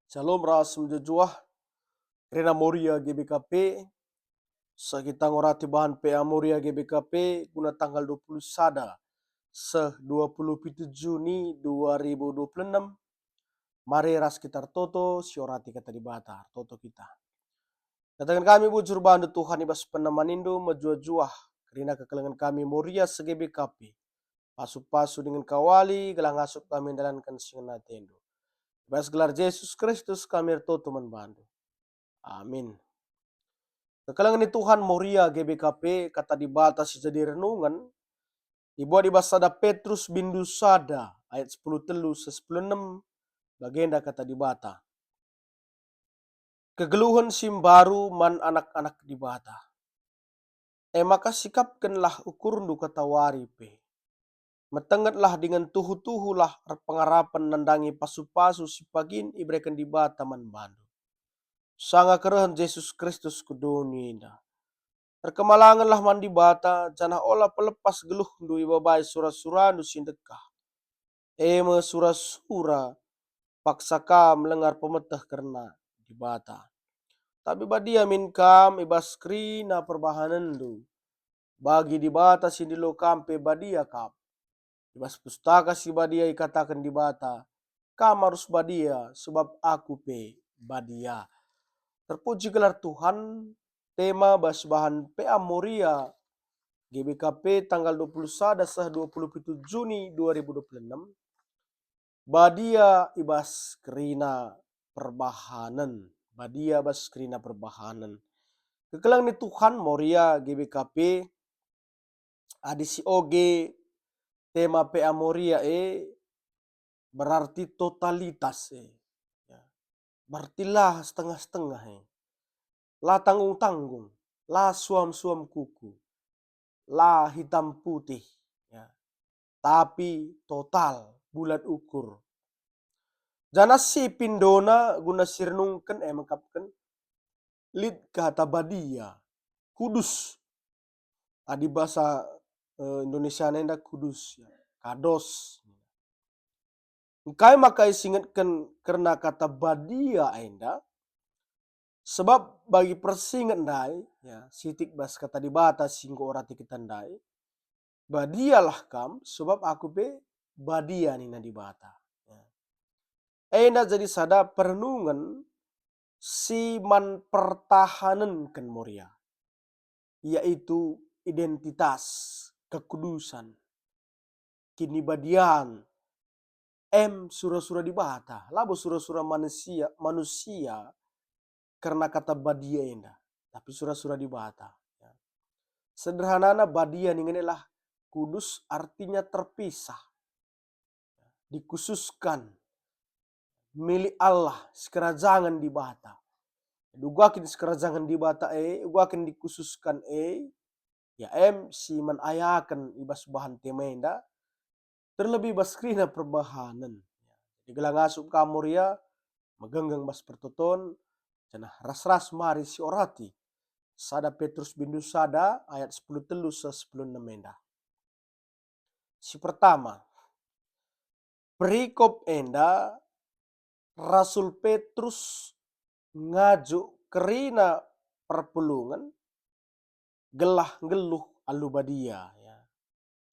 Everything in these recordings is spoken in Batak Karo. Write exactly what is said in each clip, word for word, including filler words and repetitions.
Shalom ras mejuah-juah. Kerina Moria G B K P, seh kita ngorati bahan P A Moria G B K P guna tanggal dua puluh sada seh dua puluh pitu Juni dua ribu dua puluh enam. Mari ras kita ertoto siorati Kata Dibata, ertoto kita. Kataken kami bujur bandu Tuhan i bas penemanindu mejuah-juah, kerina kekelengen kami Moria se-G B K P. Pasu-pasu dingen kawali, gelah ngasup kami ndalanken si ngena atendu. I bas gelar Jesus Kristus kami ertoto man bandu. Amin. Kekelengen ni Tuhan Moria G B K P, Kata Dibata si jadi renungen, ibuat i bas sada Petrus bindu sada ayat sepuluh telu seh sepuluh enem, bagenda Kata Dibata. Kegeluhen si mbaru man anak-anak Dibata. E maka sikapkenlah ukurndu katawari pe. Metengetlah dingen tuhu-tuhulah erpengarapen nandangi pasu-pasu si pagin ibereken Dibata man bandu, sanga kerehen Jesus Kristus ku doni enda. Erkemalangenlah man Dibata, janah ola pelepas geluhndu ibabai sura-surandu si ndekah, e me sura-sura paksa kam lenga erpemeteh kerna Dibata. Tapi badia min kam i bas kerina perbahanenndu. Bagi Dibata si ndilo kam pe badia kap. I bas Pustaka Si Badia ikataken Dibata, "Kam arus badia, sebab Aku pe badia." Terpuji gelar Tuhan, tema bas bahan P A Moria G B K P tanggal dua puluh sada seh dua puluh pitu Juni dua ribu dua puluh enam, badia i bas kerina perbahanen, badia bas kerina perbahanen. Kekelengen ni Tuhan Moria G B K P, adi sioge tema P A Moria e berarti totalitas e. Ya. Berarti la setengah-setengah e. La tanggung-tanggung, la suam-suam kuku, la hitam putih, ya. Tapi total, bulat ukur. Janah si pindona guna si renungken e mekapken lit kata badia, kudus. Adi basa, eh, Indonesia enda kudus, ya, kados. Engkai maka isingetken kerna kata badia enda? Sebab bagi persinget ndai, ya, sitik bas Kata Dibata si enggo orati kita ndai, "Badialah kam, sebab Aku pe badia," nina Dibata. Ya. Enda jadi sada perenungen si man pertahanenken Moria, yaitu identitas, kekudusan, kinibadian, em sura-sura Dibata, labo sura-sura manusia, manusia kerna kata badia enda, tapi sura-sura Dibata. Ya. Sederhanana badia ningenelah kudus artinya terpisah, dikhususkan, milik Allah, sikerajangen Dibata. Uga kin sikerajangen Dibata e, uga kin dikhususkan e, ya em si man ayaken i bas bahan tema enda, terlebih bas kerina perbahanen. Jadi gelah ngasup kam Moria, megenggeng bas pertoton, janah ras-ras mari siorati sada Petrus bindu sada ayat sepuluh telu seh sepuluh enem enda. Si pertama, perikop enda Rasul Petrus ngajuk kerina perpulungen gelah nggeluh alu badia, ya.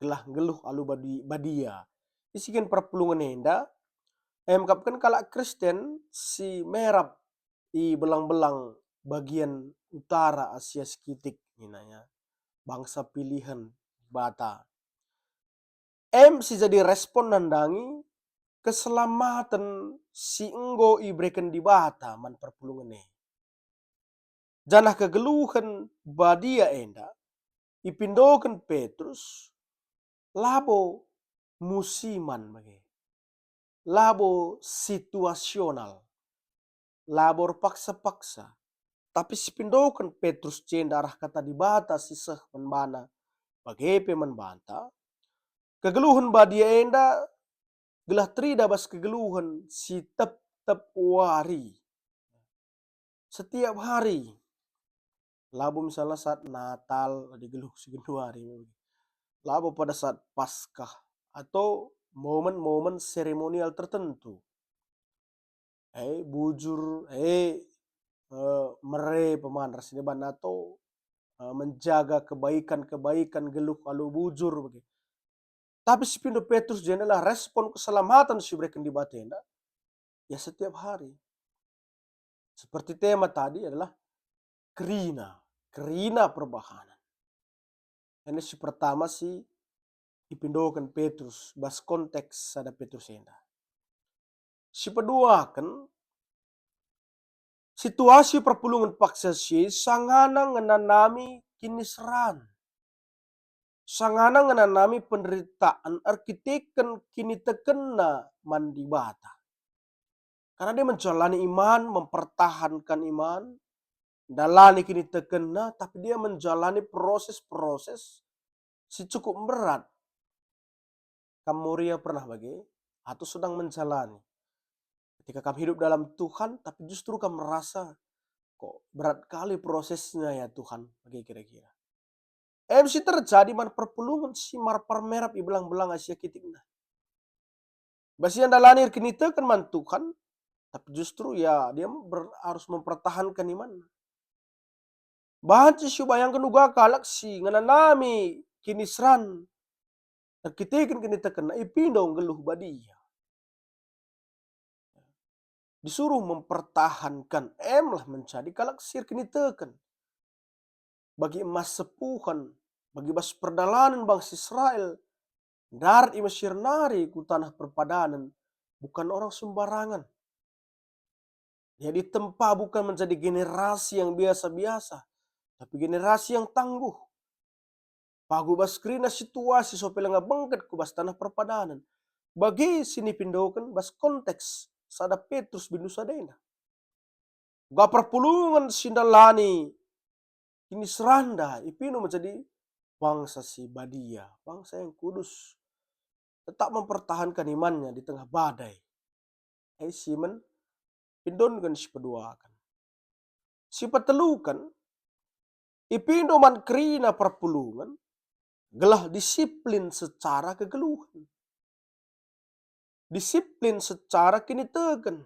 Gelah nggeluh alu badi-, badia. Isi kin perpulungen enda, emkapken kalak Kristen si merap i belang-belang bagian utara Asia Sekitik, nina, ya, bangsa pilihen Dibata. Em si jadi respon nandangi keselamaten si enggo ibereken Dibata man perpulungen e. Janah kegeluhen badia enda ipindoken Petrus labo musiman bage, labo situasional, labo erpaksa-paksa, tapi sipindoken Petrus jenda arah Kata Dibata si seh man bana, bage pe man banta, kegeluhen badia enda gelah terida bas kegeluhen si tep-tep wari. Setiap hari. Labo misalna saat Natal, digeluh si genduari. Labo pada saat Paskah atau momen-momen seremonial tertentu. eh, bujur, eh, eh, mere pemander sini banna to, eh, menjaga kebaikan-kebaikan, geluh alu bujur bagi. Tapi si pindo Petrus jenda adalah respon keselamatan si ibereken Dibata enda ya setiap hari. Seperti tema tadi adalah kerina, kerina perbahanen. Ini si pertama si ipindoken Petrus bas konteks sada Petrus enda. Si peduaken, situasi perpulungen paksa si sangana ngenanami kiniseran. Sangana ngenanami penderitaan erkiteken kinitekenna man Dibata. Karena dia menjalani iman, mempertahankan iman, dalani kinitekenna, tapi dia menjalani proses-proses si cukup berat. Kam Moria pernah bage, atau sedang menjalani? Ketika kam hidup dalam Tuhan, tapi justru kam merasa, "Kok berat kali prosesnya ya Tuhan?" Bage kira-kira. Em si terjadi man perpulungen si marpar merap i belang-belang Asia Kitik ndai. Bas ia ndalani erkiniteken man Tuhan, tapi justru ya dia ber-, harus mempertahankan imanna. Banci sibayangken uga kalak si ngenanami kiniseran erkiteken kinitekenna ipindo nggeluh badia. Disuruh mempertahankan, emlah menjadi kalak si erkiniteken. Bagi emas sepuhen, bagi bas perdalanen bangsa Israel, ndarat i Mesir nari ku tanah perpadanen, bukan orang sembarangan. Dia ditempa bukan menjadi generasi yang biasa-biasa, tapi generasi yang tangguh. Pagu bas kerina situasi sope langa bengket ku bas tanah perpadanen. Bage si nipindoken bas konteks sada Petrus bindu sada enda. Uga perpulungen si ndalani kiniseranda ipindo menjadi bangsa si badia, bangsa yang kudus, tetap mempertahankan imannya di tengah badai. Eh, si men, pindonken si peduaken. Si peteluken, ipindo man kerina perpulungen, gelah disiplin secara kegeluhen. Disiplin secara kiniteken.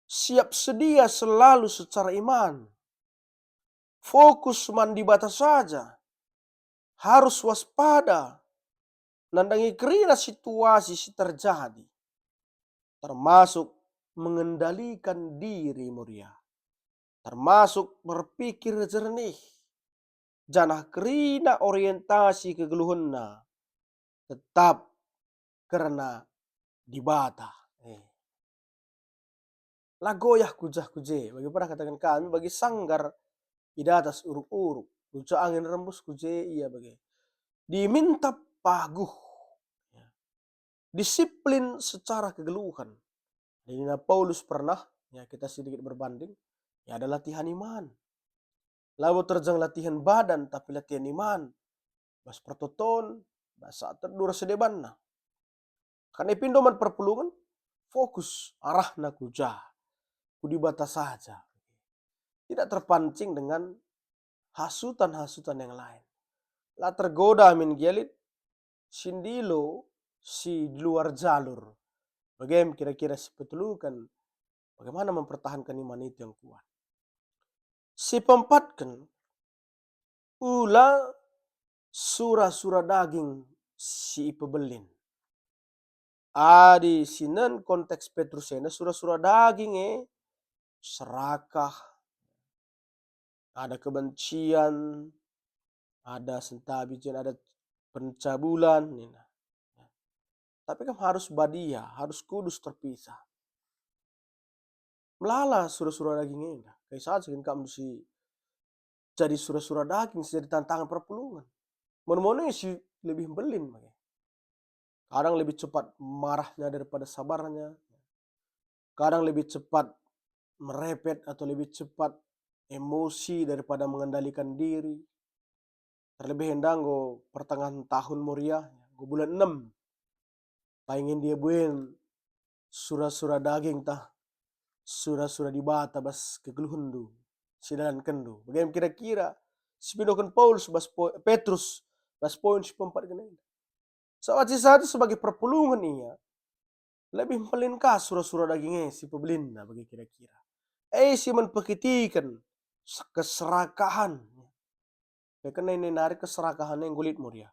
Siap sedia selalu secara iman. Fokus man Dibata saja. Harus waspada nandangi kerina situasi si terjadi, termasuk mengendalikan diri Moria, termasuk berpikir jernih, janah kerina orientasi kegeluhenna tetap kerna Dibata. Eh. La goyah kujah ku je, bagi pernah kataken kami, bagi sanggar i datas uruk-uruk, uja angin rembus ku je ia bage. Diminta paguh. Ya. Disiplin secara kegeluhan. Nina Paulus pernah, ya, kita sedikit berbanding, ya, ada latihan iman. Labo terjeng latihan badan, tapi latihan iman. Bas pertoton, bas saat teduh ras debanna. Kan ipindo man perpulungen, fokus arahna ku jah, ku Dibata saja. Tidak terpancing dengan hasutan-hasutan yang lain. La tergoda min gia lit si ndilo si di luar jalur. Bage me kira-kira si peteluken, bagaimana mempertahankan iman itu yang kuat. Si peempatken, ula sura-sura daging si ipebelin. Adi sinen konteks Petrus enda sura-sura daging e, serakah, ada kebencian, ada sentabi, ada pencabulan, nina. Tapi kam harus badia, harus kudus terpisah. Melala sura-sura daging enda. Kai saja kin kam si jadi sura-sura daging, si jadi tantangan perpulungen. Mone-mone si lebih mbelin bage. Kadang lebih cepat marahnya daripada sabarnya. Kadang lebih cepat merepet atau lebih cepat emosi daripada mengendalikan diri. Terlebih enda enggo pertengahan tahun Moria, enggo bulan enem. Paingen dia buen sura-sura daging tah sura-sura Dibata bas kegeluhenndu, si dalankenndu. Bage me kira-kira si pindoken Paulus bas po-, Petrus bas poin si peempatken enda. Saat si sada sebagai perpulungen ia, Lebih mbelin ka sura-sura daging e si pebelinna bage kira-kira. E si man pekitiken se-, keserakahen. Kekena nari keserakahen e nggo lit Moria.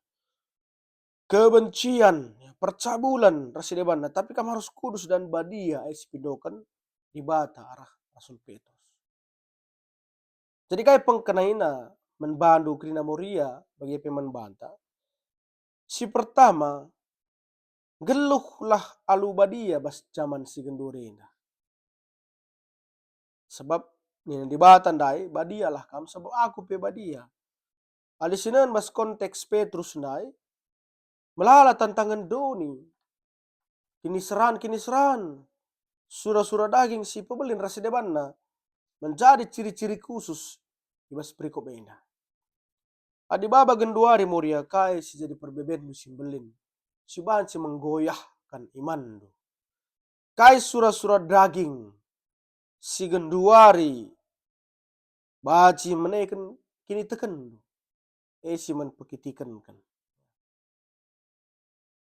Kebencian, ya, percabulan ras si debanna, tapi kam harus kudus dan badia, e si pindoken Dibata arah Rasul Petrus. Jadi kai pengkenaina man bandu kerina Moria, bage pe man banta? Si pertama, nggeluhlah alu badia bas jaman si genduari enda. Sebab nina Dibata ndai, "Badialah kam, sebab Aku pe badia." Adi sinen bas konteks Petrus ndai, melala tantangen doni, kiniseran-kiniseran, sura-sura daging si pebelin ras si debanna menjadi ciri-ciri khusus i bas perikop enda. Adi baba genduari Moria, kai si jadi perbebendu si mbelin, si banci menggoyahkan imanndu? Kai sura-sura daging si genduari banci meneken kinitekenndu, e si man pekitikenken?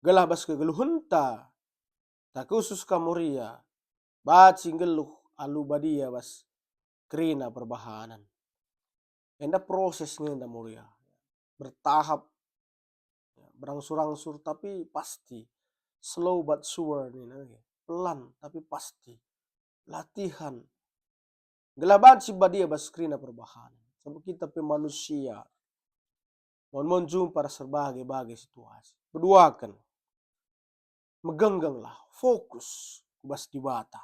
Gelah bas kegeluhenta, takhusus ka Moria, banci nggeluh alu badia bas kerina perbahanen. Enda proses nge enda Moria, bertahap, ya, berangsur-angsur tapi pasti, slow but sure nina, pelan tapi pasti, latihan. Gelah banci badia bas kerina perbahanen. Sabap kita pe manusia. Mon-mon jumpa ras erbage-bage situasi. Peduaken, megenggenglah, fokus ku bas Dibata.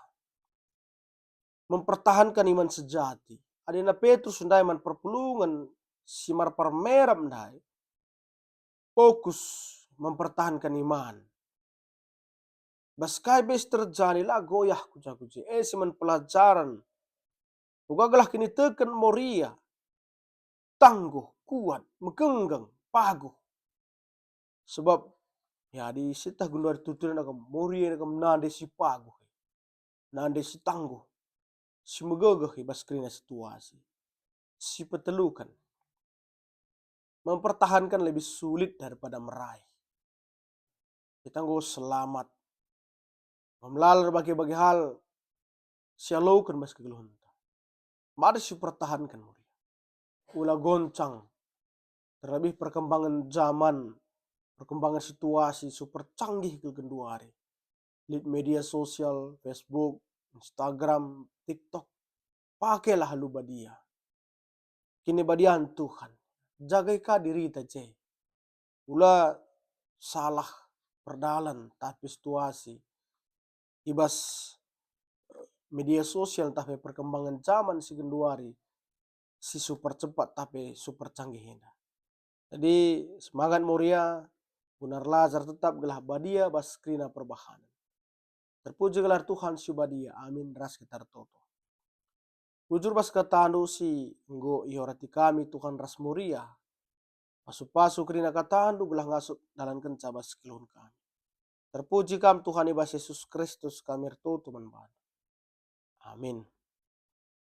Mempertahankan iman sejati. Adina Petrus ndai man perpulungen si marpar merap ndai, fokus mempertahankan iman. Bas kai pe si terjadi, la goyah ku ja ku je. E si man pelajaren. Uga gelah kiniteken Moria, tangguh, kuat, megenggeng, paguh. Sebab, ya, adi sieteh genduari tuhu-tuhu enda kam, Moria enda kam nande si paguh, nande si tangguh, si megegeh i bas kerina situasi. Si peteluken, mempertahankan lebih sulit daripada meraih. Kita enggo selamat. Melala erbage-bage hal si ialoken bas kegeluhenta. Mari sipertahanken Moria. Ula goncang. Terlebih perkembangan zaman, perkembangan situasi super canggih kal genduari. Lit media sosial, Facebook, Instagram, TikTok. Pakailah alu badia. Kinibadian Tuhan. Jagai ka dirita je. Ula salah perdalan tapi situasi i bas, eh, media sosial ntah pe perkembangan zaman si genduari si super cepat tapi super canggih enda. Jadi, semangat Moria, guna erlajar tetap gelah badia bas kerina perbahanen. Terpuji gelar Tuhan si badia. Amin. Ras kita ertoto. Bujur bas kataNdu si enggo iorati kami, Tuhan, ras Moria. Pasu-pasu kerina kataNdu gelah ngasup dalankenca bas kegeluhen kami. Terpuji Kam, Tuhan, i bas Yesus Kristus kami ertoto man bandu. Amin.